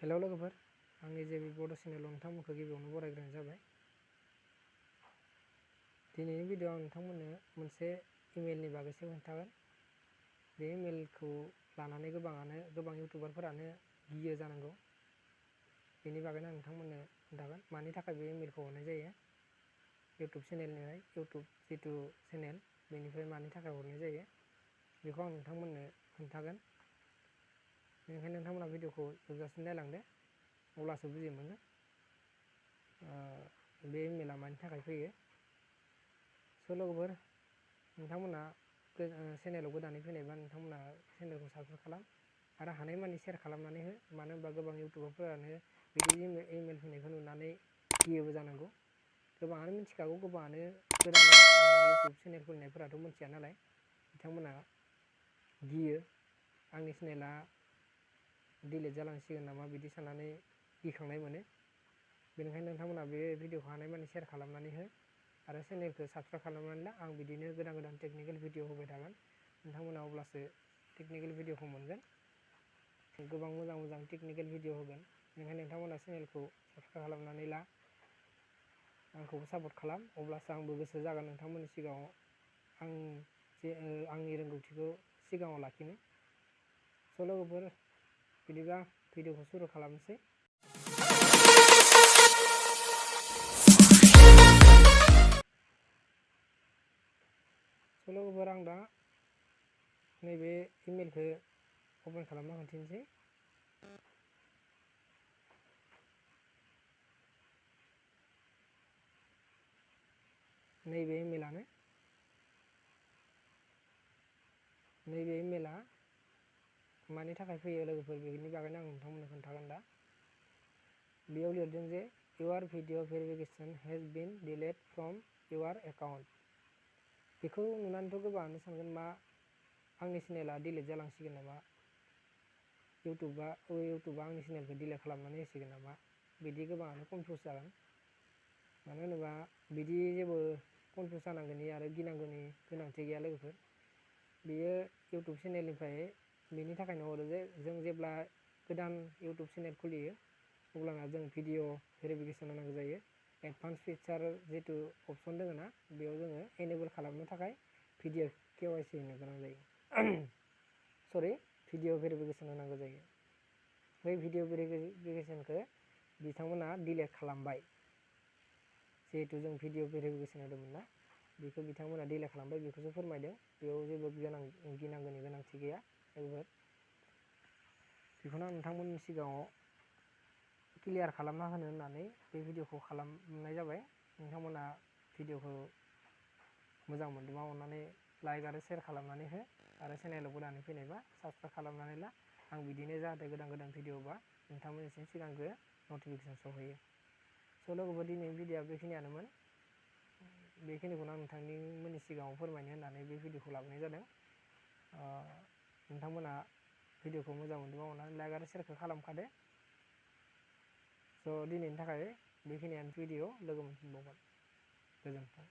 Hello लोगोफोर, आंनि जे बड' चेनेलाव नोंथांमोनखौ गिबियावनो बरायग्रोनाय जाबाय। दिनैनि भिडिअ'आव आं नोंथांमोननो मोनसे इमेलनि बागैसो खोन्थागोन। बे इमेलखौ लानानै गोबां इउटुबारफोरानो गियो जानांगौ। बेनि बागैनो आं नोंथांमोननो खोन्थागोन मानि थाखाय बे इमेलखौ हरनाय जायो। इउटुब चेनेलनिफ्राय इउटुब जिथु चेनेल बेनिफ्राय मानि थाखाय हरनाय जायो बेखौ आं नोंथांमोननो खोन्थागोन। बेनिखायनो नोंथांमोना भिडिअ'खौ जोबजासिम नायलांदो, अब्लासो बुजि मोनो बे इमेला मानि थाखाय फैयो। स' लोगोफोर, नोंथांमोना चेनेलाव गोदानै फैनायबा नोंथांमोना चेनेलखौ साबस्क्राइब खालाम आरो हानायमानि शेयार खालामनानै हो। मानो होनबा गोबां इउटुबारफोरानो बिदि इमेल फैनायखौ नुनानै गियोबो जानांगौ। गोबाङानो मिथिखागौ, गोबाङानो गोदान इउटुब चेनेल खुलिनायफोराथ' मिथिया नालाय, बिथांमोना गियो आंनि चेनेला डिलिट जालांसिगोन नामा बिदि साननानै गिखांनाय मोनो। बेनिखायनो नोंथांमोना बे भिडिअ'खौ हानायमानि शेयार खालामनानै हो आरो चेनेलखौ साबस्क्राइब खालामनानै ला। आं बिदिनो गोदान टेकनिकेल भिडिअ होबाय थागोन, नोंथांमोना अब्लासो टेकनिकेल भिडिअखौ मोनगोन। गोबां मोजां टेकनिकेल भिडिअ होगोन, बेनिखायनो नोंथांमोना चेनेलखौ साबस्क्राइब खालामनानै ला, आंखौबो सापर्ट खालाम। अब्लासो आंबो गोसो जागोन नोंथांमोननि सिगाङाव आंनि रोंगौथिखौ सिगाङाव लाखिनो। स' लोगोफोर, बिदिबा भिडिअखौ सुरु खालामनोसै। स' लोगोफोर, आं दा नैबे इमेलखौ अपेन खालामना खोन्थिनोसै। नैबे इमेला मानि थाखाय फैयो लोगोफोर, बेनि बागैनो आं नोंथांमोननो खोन्थागोन दा। बेयाव लिरदों जे your video verification has been delete from your account. बेखौ नुनानैथ' गोबाङानो सानगोन, मा आंनि चेनेला डिलिट जालांसिगोन नामा, इउटुबा आंनि चेनेलखौ डिलिट खालामनानै होसिगोन नामा, बिदि गोबाङानो कनफिउस जागोन। मानो होनोबा बिदि जेबो कनफिउस जानांगौनि आरो गिनांगौनि गोनांथि गैया लोगोफोर। बेयो इउटुब चेनेलनिफ्राय बेनि थाखायनो हरो जे जों जेब्ला गोदान इउटुब चेनेल खुलियो अब्लाना जों भिडिअ भेरिफिकेसन होनांगौ जायो। एडभान्स फिचार जिथु अपसन दङ ना, बेयाव जोङो एनेबल खालामनो थाखाय भिडिअ KYC होनो गोनां जायो। भिडिअ भेरिफिकेसन होनांगौ जायो। बै भिडिअ भेरिफिकेसनखौ बिथांमोना डिलेट खालामबाय। जिहेतु जों भिडिअ भेरिफिकेसन होदोंमोन ना, बेखौ बिथांमोना डिलेट खालामबाय, बेखौसो फोरमायदों। बेयाव जेबो गिनांगौनि गोनांथि गैया लोगोफोर। बेखौनो आं नोंथांमोननि सिगाङाव क्लियार खालामना होनो होननानै बे भिडिअखौ खालामनाय जाबाय। नोंथांमोना भिडिअखौ मोजां मोनदोंबा अननानै लाइक आरो शेयार खालामनानै हो आरो चेनेलाव गोदानै फैनायबा साबस्क्राइब खालामनानै ला। आं बिदिनो जाहाथे गोदान भिडिअबा नोंथांमोननिसिम सिगांग्रो नटिफिकेसन सहैयो। स' लोगोफोर, दिनैनि भिडिअआ बेखिनियानोमोन। बेखिनिखौनो आं नोंथांमोननि सिगाङाव फोरमायनो होननानै बे भिडिअखौ लाबोनाय जादों। नोंथांमोना भिडिअखौ मोजां मोनदोंबा अननानै लाइक आरो शेयारखौ खालामखादो। स' दिनैनि थाखाय बेखिनियानो भिडिअ, लोगो मोनफिनबावगोन। गोजोन्थों।